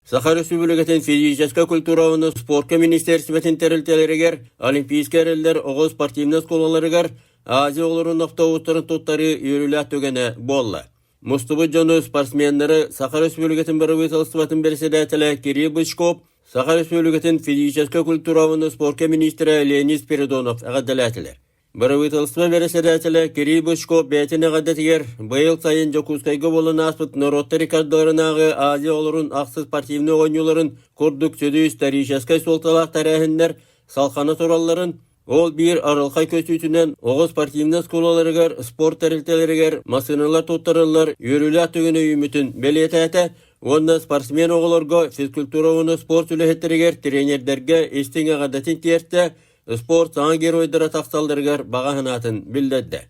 Саха Өрөспүүбүлүкэтин физическэй культура уонна спорка министиэристибэтин тэрилтэлэригэр Олимпийскай эрэллэр оҕо спортивнай оскуолаларыгар Азия оҕолорун автобустарын туттарыы үөрүүлээх түгэнэ буолла. Мустубут дьону спортсменнары Саха Өрөспүүбүлүкэтин бырабыыталыстыбатын бэрэссэдээтэлэ Кирилл Бычков, Саха Өрөспүүбүлүкэтин физическэй культура уонна спорка миниистирэ Леонид Спиридонов эҕэрдэлээтилэр. Бырабыыталыстыба бэрэссэдээтэлэ Кирилл Бычков бэйэтин эҕэрдэтигэр быйыл сайын Дьокуускайга буолан ааспыт норуоттар иккардыларынааҕы Азия оҕолорун ахсыс спортивнай оонньууларын курдук сүдү историческай суолталаах тэрээһиннэр салҕана туралларын, ол биир арылхай көстүүтүнэн оҕо спортивнай оскуолаларыгар, спорт тэрилтэлэригэр массыыналар туттарыллар үөрүүлээх түгэни үүммүтүн бэлиэтээтэ уонна спортсмен оҕолорго физкультура уонна спорт үлэһиттэригэр, тренердэргэ истиҥ эҕэрдэтин тиэртэ, Спорт саҥа геройдара тахсалларыгар баҕа санаатын биллэрдэ.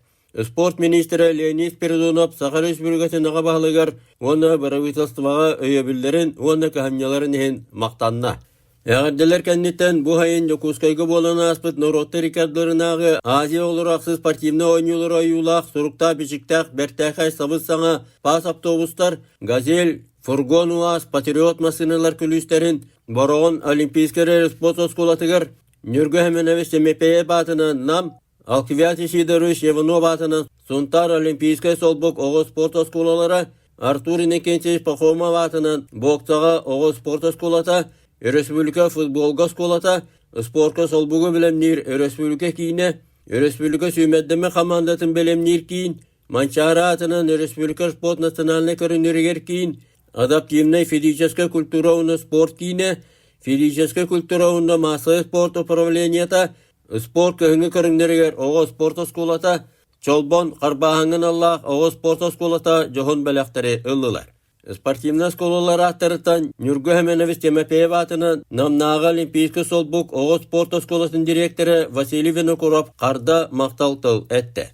Спорт миниистирэ Леонид Спиридонов Саха Республикатын аҕа баһылыгар уонна бырабыыталыстыбаҕа өйөбүллэрин уонна кыһамньыларын иһин махтанна. Эҕэрдэлэр кэнниттэн бу сайын Дьокуускайга буолан ааспыт норуоттар иккардыларынааҕы Азия оҕолоро ахсыс спортивнай оонньуулары ойуулаах суруктаах-бичиктээх бэртээхэй сабыс-саҥа паас автобустар, «Газель», фургон УАЗ, «Патриот» массыыналар күлүүстэрин Бороҕон Олимпийскай спорт оскуолатыгар Ньургу Семенович Семепеев аатынан Нам, Алквиад Исидорович Иванов аатынан Сунтаар Олимпийскай солбук оҕо спорт оскуолалара, Артур Иннокентьевич Пахомов аатынан боксаҕа оҕо спорт оскуолата, Өрөспүүбүлүкэ футболга оскуолата, спорка солбугу бэлэмниир өрөспүүбүлүкэ киинэ, өрөспүүбүлүкэ сүүмэрдэммит хамаандатын бэлэмниир киин, Манчаары аатынан өрөспүүбүлүкэ спорт национальнай көрүҥнэригэр киин, адаптивнай физическэй культура уонна спорт киинэ, физическэй культура уонна маассабай спорт управлениета, спорт кыһыҥҥы көрүҥнэригэр оҕо спорт оскуолата, Чолбон харбааһыҥҥа аналлаах оҕо спорт оскуолата дьоһун бэлэхтэри ыллылар. Спортивнай оскуолалар ааттарыттан Ньургу Семенович Тимофеев аатынан Намнааҕы Олимпийскай солбук оҕо спорт оскуолатын дириэктэрэ Василий Винокуров харда махтал тыл эттэ.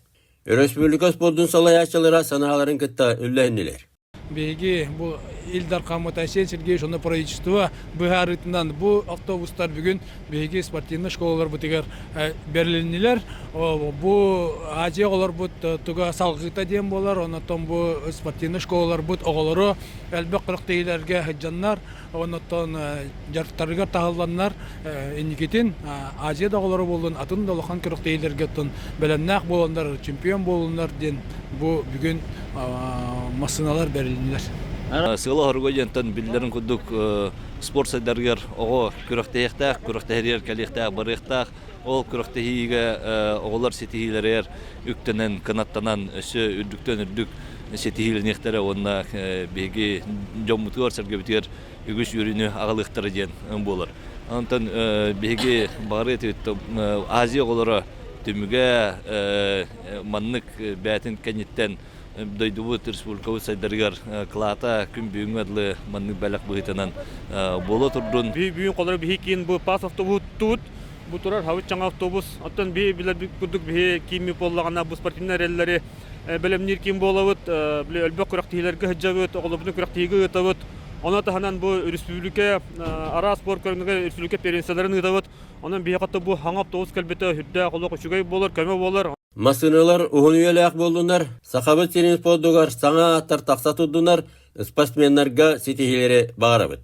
Өрөспүүбүлүкэ спордун салайааччылара санааларын кытта үллэһиннилэр. Биһиги бу Ил Дархаммыт Айсен Сергеевич уонна правительство быһаарыытынан бу автобустар бүгүн биһиги спортивнай школаларбытыгар бэрилиннилэр. Бу Азия оҕолорбут туга салҕыыта диэн буолар, оннотон бу спортивнай школаларбыт оҕолору элбэх күрэхтэһиилэргэ сылдьаннар, оннотон дьарыктарыгар таһылланнар инникитин Азия да оҕолоро буоллун, атын да улахан күрэхтэһиилэргэ оттон бэлэмнээх буоланнар, чемпион буоллуннар диэн бу бүгүн массыыналар бэрилиннилэр. Сыала-соруга диэнтэн биллэрин курдук спорт сайдарыгар оҕо күрэхтэһиэхтээх, күрэхтэһэригэр кэлиэхтээх, барыахтаах. Ол күрэхтэһиигэ оҕолор ситиһиилэригэр үктэнэн, кынаттанан өссө үрдүктэн үрдүк ситиһиилэниэхтэрэ уонна биһиги дьоммутугар-сэргэбитигэр үгүс үөрүүнү аҕалыахтара диэн буолар. Онтон биһиги баҕарыа этибит Азия оҕолоро түмүгэ маннык бэйэтин кэнниттэн дойдубут, республикабыт сайдарыгар кылаата күн бүгүҥҥэ дылы маннык бэлэх быһыытынан буола турдун. Бүгүн холоро биһи киин бу пас автобуһуттубут. Бу турар хабыт чаҥа автобус. Оттон биһи билэрбит курдук биһи кииммит буоллаҕына бу спортивнай эрэллэри бэлэмниир киин буолабыт. Били өлбөх күрэхтэһиилэргэ сылдьабыт, оҕолорбутун күрэхтэһиигэ ыытабыт. Ону таһынан бу республика араас спорт көрүҥүгэр республика первенстволарын ыытабыт. Онон биһиэхэ бу хаҥа автобус кэлбитэ сүрдээх олох үчүгэй буолар, көмө буолар. Массыыналар уһун үйэлээх буоллунар, Сахабыт сирин спордугар саҥа ааттар тахса турдунар, спортсменнарга ситиһиилэри баҕарабыт.